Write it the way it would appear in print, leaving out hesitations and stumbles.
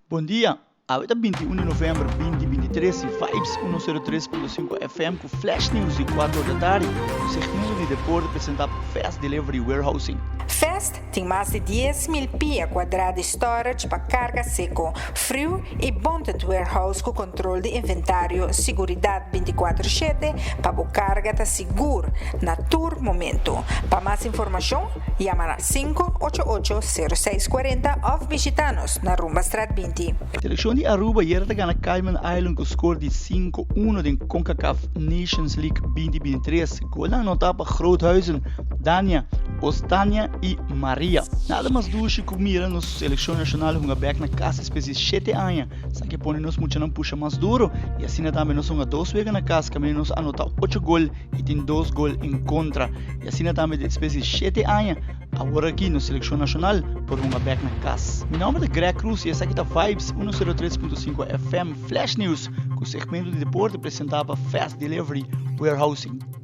Bon dia, awe ta 21 di november 2023 y Vibes 103.5 FM cu Flash News di 4 or di atardi, un segmento di deporte presenta pa Fast Delivery Warehousing. Fast tin mas di 10,000 pia cuadra di storage pa carga seco, friu y bonded warehouse cu control di inventario, siguridad 24/7 pa bo carga ta sigur na tur momento. Pa mas informacion, yama na 588 0640 of bishita nos na Rumbastraat 20. Seleccion di Aruba ayera ta gana Cayman Island cu score di 5-1 den CONCACAF Nations League 2023. Golnan anota pa Groothuizen, Dania, Ostania y Maria. Nada mas dushi cu mira nos seleccion nacional hunga bek na cas despues di shete aña. Esaki a pone nos muchanan pusha mas duro y asina tambe nos hunga dos wega na cas caminda nos anota ocho gol y tin dos gol en contra. Y asina tambe despues di shete aña awor aki nos seleccion nacional por hunga bek na cas. Mi nomber ta Greg Cruz y esaki ta Vibes 103.5 FM Flash News cu segmento di deporte presenta pa Fast Delivery Warehousing.